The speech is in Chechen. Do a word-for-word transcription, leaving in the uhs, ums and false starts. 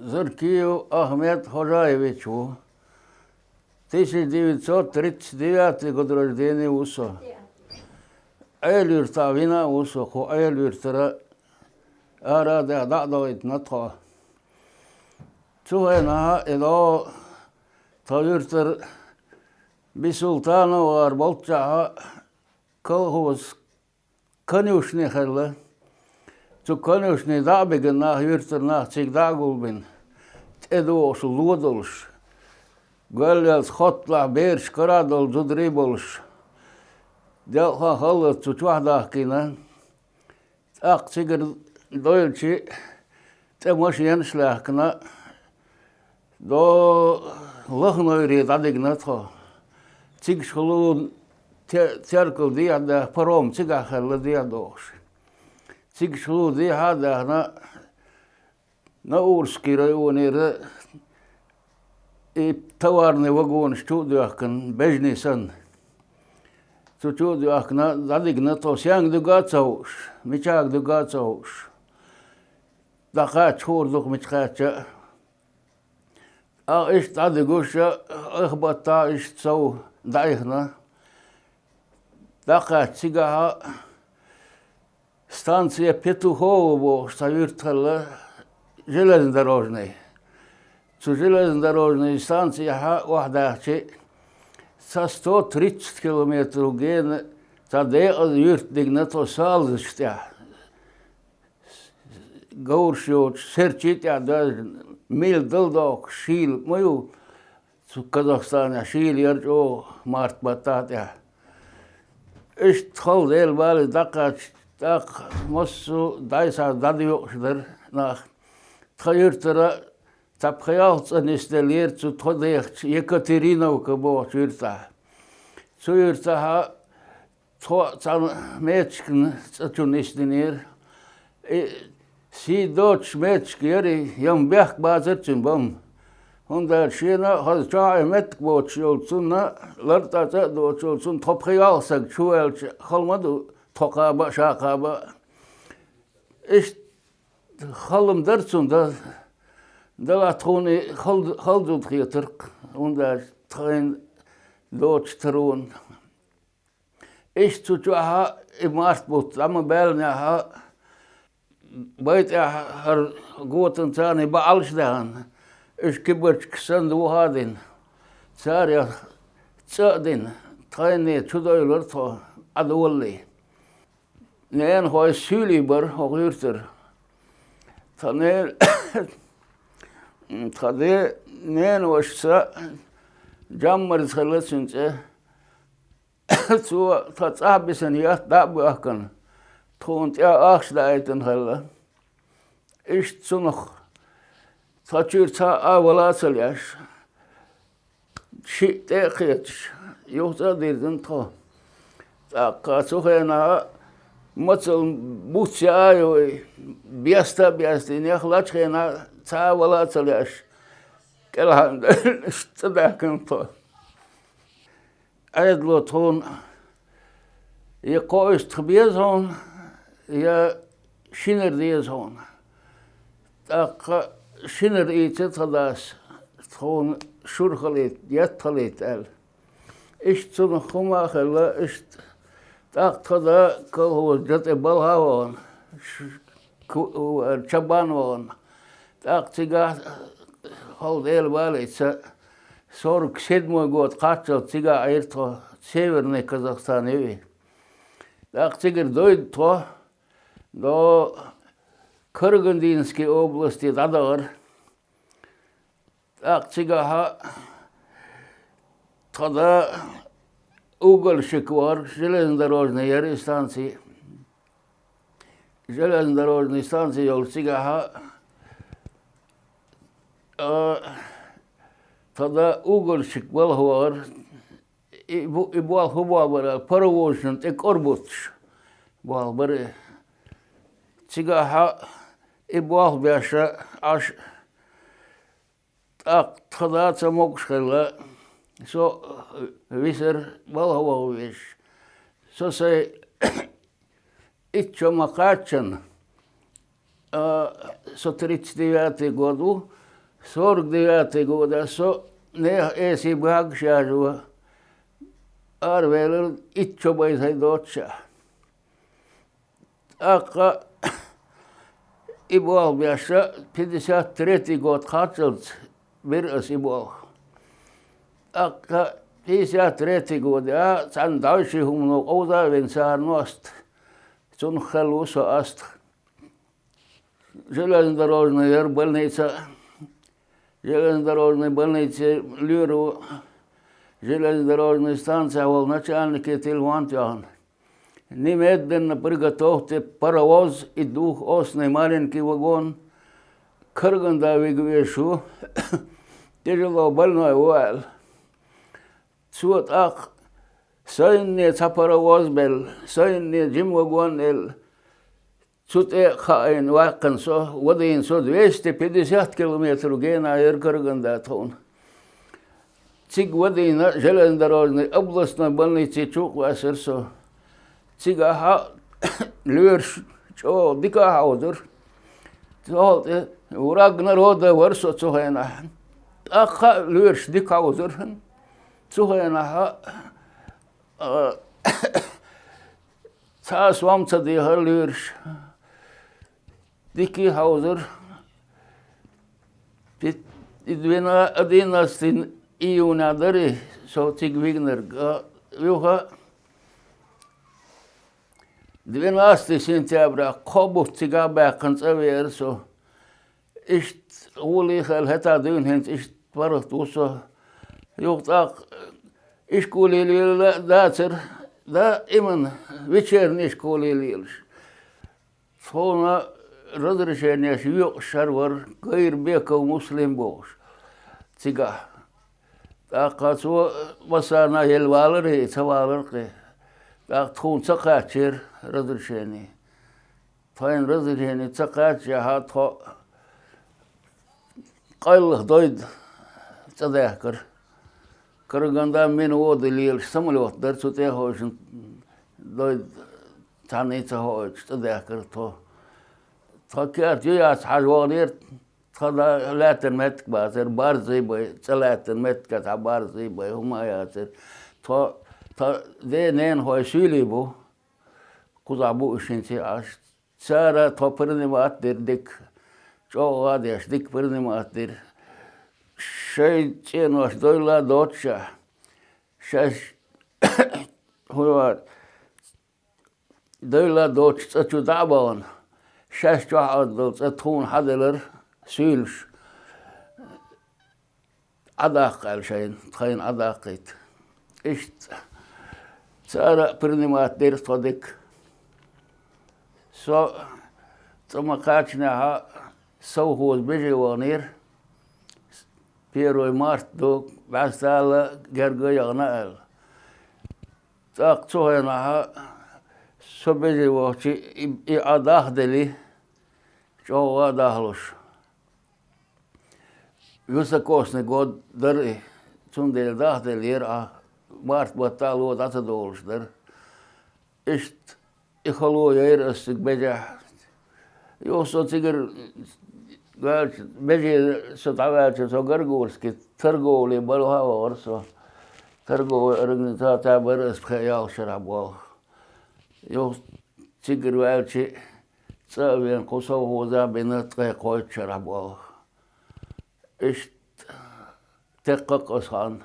Заркиев Ахмед Хожаевич ву. Тысяча девятьсот тридцать девятый год рождения ву со. Ӏела-Юьртахь вина а ву со, кху Ӏела-Юьртара ара а даьхна, дӀа а дахийтина тхо. Цу хенахь и догӀу тхан юьртара Бисултанов гӀар болччахьа колхоз конюшни хилла. Цу конюшни дӀа а бигина нах, юьртара нах цига дӀа а гулбина, тӀедогӀуш ло долуш, гоьллалц хотталахь бераш кара а долу зударий а болуш, делкъахан халлаца цу чохь дахкийна. ТӀаккха цигара дойлучу тӀе машенаш а лаьхкина, до Лаханойре дӀадигна тхо. Цигахула те-, теркал дехьа а даьхна, паром цигахь хилла дехьа догӀуш. Цигахула дехьа а даьхна, Наурский районера и товарный вагонаш чу а доьхкина, бежанийн санна. Цу чу а доьхкина, дӀадигна тхо, сенга дуьга а ца хууш, мичахьа дуьга а ца хууш. ДӀакхаьчча хуур ду-кх мича кхаьчча а. Ахьа иштта дӀадуьгуш а, айхьа баттахь иштта сов дӀаихна. ДӀакхаьчча цигахь а станция Петухово бохуш цхьа юьрт хилла, железнодорожный. Цу железнодорожный станцехь охьадаьхча, цхьа сто тридцать километр гена цхьа декъаза юьрт дигна тхо салазаш тӀехь. Говраш йоцуш, серчий тӀехь доьзна, мила дала дохкуш шийла ма ю, цу Казахстанехь шийла яра чӀогӀа март баттахь а тӀехь. Иштта хала Делан бале дӀакхаьчча, тӀаккха массо а дӀасхьа дӀадоькъуш дара нах. Тхан юьртара цхьа пхи-ялх цӀа нисделлера цу тхо дехачу Екатериновка бохучу юьртахь. Цу юьртахь а тхо цхьана мечиган цӀа чу нисдинера. И сий доцуш мечиг яра, я-м бехк бацара цуьнан бан. ХӀунда аьлча шена а хаза чохь а меттиг боцуш йолчу цунна а, лартӀа цӀа а доцуш йолчу цунна тхо пхи-ялх стаг чу ваьлча, хала ма ду тхо кхаба а, ша кхаба а. Иштта хала-м дара цунна дан, делахь тхуна и хала, хала зуда хетара-кх, хӀунда аьлча тхайна доцучу таронна. Иштта цу чохь а и март бутт дӀа ма баьллинехь а, бай тӀехь хӀара готан царна и баӀалш а даьхна, уьш кибарчкаш санна дохьа а дина, царех цӀа а дина, тхайна чу дойлура тхо Ӏадолале. Ненахой суьйлий бара хӀокху юьртара. Тхан нена-, тхан ден ненавошаца Джаммарза хилла цуьнан цӀе. Цо тхан цӀахь бисина етта дӀа а боьхкина, тхуна тӀе ахча даийтина хилла. Иштта цунах тхан чуьра цхьа а вала а ца леш, шиъ тӀе а кхеташ, юха цӀа а дирзина тхо. ТӀаккха цу хенахь а мацалла буц яа а йой, беста а бестийнех лачу хенахь цхьа а вала а ца леш, кӀелхьарна цӀа даьхкина тхо. Ӏедало тхуна я кхоуьйтуш беза хьуна, я шинара деза хьуна. ТӀаккха шинара ийцира тхан дас, тхуна шура халийта, етта халийта аьлла. Иштта цунах хӀума а хилла, иштта тӀаккха тхан да колхоза тӀе балха а вахана, ш-, ку-, чабан а вахана. ТӀаккха цигахь хала Делан балийца сорок седьмой год кхаччалц цигахь Ӏийра тхо, Северный Казахстан ю и. ТӀаккха цигара дойду тхо, до Карагандинский области дӀадахара. ТӀаккха цигахь а тхан да угольщик вара, железнодорожный яра и станци. Железнодорожный станци йолу цигахь а, а, тхан да угольщик балха вахара, и бу-, и болх хӀун болх бара, паровозашна тӀе кӀор буттуш болх бара и. Цигахь а и болх беш а Ӏаш, тӀаккха тхан да ца могуш хилла, со висар балха ваха везаш. Со сайн итт шо ма-кхаччанна, а, со тридцать девятый год ву, Сорок девятый года со нехан эсий багӀаш яжо аравелира итт шо бай сай доццушехь. ТӀаккха и болх беш, пятьдесят третий год кхаччалц бира аса и болх. ТӀаккха пятьдесят третий года цхьана дӀаьвше хӀумано къовза а вина цара ност, цунах хилла ву со астагӀа. Железнодорожный яра больница. Железнодорожный больнице лоьра ву железнодорожный станцехь волу начальнике телефон тоьхна: «Немедленно приготовьте паровоз и двухосный маленький вагон. Караганда вига везаш ву, тяжело больной ву», — аьлла. Цо тӀаккха сайна цхьа паровоз белла, сайна жима вагон элла. Цу тӀе а хаийна ваьккхина со, вадийна со двести пятьдесят километр гена яра Караганда тхуна. Цига вадийна железнодорожный областной больнице чу а кхоьссира со. Цигахь лоьраш чӀогӀа дика а хьовзура. Цул тӀе враг народа вара со цу хенахь. ТӀаккха а лоьраш дика хьовзура. Цу хенахь а, цхьа а сом ца дехара лоьраш. Дика а хьовзура. Пи-, и двена-, одиннадцатый июня дара со цига вигнарг, а, юха двенадцатый сентября кхо бутт цигахь баьккхина цӀа веара со. Иштта гӀоле хилла хӀетахь дуьйна хӀинца иштта паргӀат ву со. Юха тӀаккха ишколе лела а дацара, даиман вечерний ишколе лелаш. Тхуна разрешенеш йоькъуш шар вара Гайрбеков Муслим бохуш цигахь. ТӀаккха цо массарна елла валар а, ца валар кхин. ТӀаккха тхуна ца кхаьчнера разрешение. Тхайна разрешение ца кхаьччехьа, тхо къайлаха дойда цӀа даьхкира. Караганда мина вода лелаш самолёт дара, цу тӀе а ховшина дойда цхьанна а ца хоуьйтуш цӀа даьхкира тхо. Тхо керта ю яц хьажа ваханера, тхан лаьттина меттиг бацара, барзий бай, цӀа лаьттина меттигехь цхьа барзий бай, хӀума а яцара. Тхо, тхан ден-ненахой суьйлий бу, кхузахь бу уьш хӀинца а Ӏаш. Цара тхо принимать дира дика, чӀогӀа а деш, дика принимать дира. Шайн цӀенош дойла а доццушехь, шаьш хӀун вара, дойла а доцуш цӀа чу дӀа а бахана, шаьш чохь а долу цӀа тхуна хьаделара суьйлуш. Ӏадаккха аьлла шайна, тхайна Ӏадаккхийта. Иштта цара а принимать дира тхо дика. Со цӀа ма кхаьчнехьа, совхоз беже ваханера, первый март ду, бӀаьстала герга а яхана аьлла. ТӀаккха цу хенахьа со беже вахча, и, и Ӏа дахделира, чӀогӀа а дахлуш. Високосный год дара и, цундела дахделира Ӏа, март баттахь а ло дӀа ца долуш дара. Иштта и хало яйра ас цига бежехь. Юха со цигара ваьлча, беже со дӀаваьлча, со Горгольский торговле бала а вахара со. Торговая организация бара ас пхеа ялх шарахь болх. Юха цигара ваьлча, цӀа а вена, кху совхоза а бина, ткъе кхойтта шарахь болх. Иштта теккха а кхо сан